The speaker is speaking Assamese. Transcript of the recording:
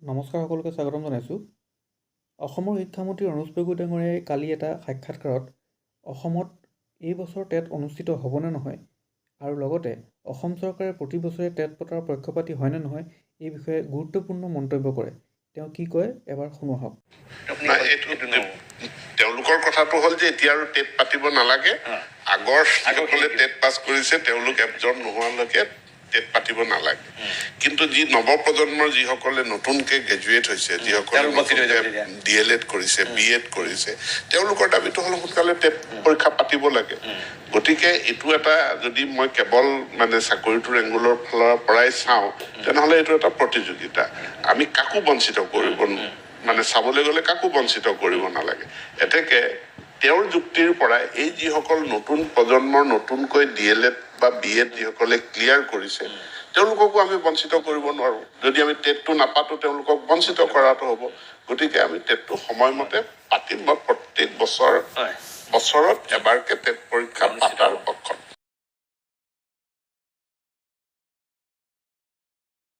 নমস্কাৰ, সকলোকে স্বাগতম জনাইছোঁ। অসমৰ শিক্ষামন্ত্ৰী ৰণোজ পেগু ডাঙৰীয়াই কালি এটা সাক্ষাৎকাৰত অসমত এই বছৰ টেট অনুষ্ঠিত হ'বনে নহয় আৰু লগতে অসম চৰকাৰে প্ৰতি বছৰে টেট পতাৰ পক্ষপাতী হয়নে নহয়, এই বিষয়ে গুৰুত্বপূৰ্ণ মন্তব্য কৰে। তেওঁ কি কয়, এবাৰ শুনো আহক। নাই, এইটো তেওঁলোকৰ কথাটো হ'ল যে এতিয়া আৰু টেট পাতিব নালাগে। আগৰ যিসকলে টেট পাছ কৰিছে, তেওঁলোক এবজৰ্ব নোহোৱালৈকে টেট পাতিব নালাগে। কিন্তু যি নৱপ্ৰজন্মৰ যিসকলে নতুনকে গ্ৰেজুৱেট হৈছে, যিসকলে তেওঁলোক বঞ্চিত হৈ যাব তেতিয়া। ডি এল এড কৰিছে, বি এড কৰিছে, তেওঁলোকৰ দাবীটো হ'ল সোনকালে টেট পৰীক্ষা পাতিব লাগে। গতিকে এইটো এটা যদি মই কেৱল মানে চাকৰিটোৰ এংগুলৰ ফালৰ পৰাই চাওঁ, তেনেহ'লে এইটো এটা প্ৰতিযোগিতা। আমি কাকো বঞ্চিত কৰিব মানে চাবলৈ গ'লে কাকো বঞ্চিত কৰিব নালাগে। এতেকে তেওঁৰ যুক্তিৰ পৰাই এই যিসকল নতুন প্ৰজন্মৰ নতুনকৈ ডি এল এড বা বি এড যিসকলে ক্লিয়াৰ কৰিছে, তেওঁলোককো আমি বঞ্চিত কৰিব নোৱাৰোঁ। যদি আমি টেটটো নাপাতো, তেওঁলোকক বঞ্চিত কৰাটো হ'ব। গতিকে আমি টেটটো সময়মতে পাতিম। মই প্ৰত্যেক বছৰ বছৰত এবাৰকে টেট পৰীক্ষা অনুষ্ঠিত পাতাৰ হ'ব। পক্ষত।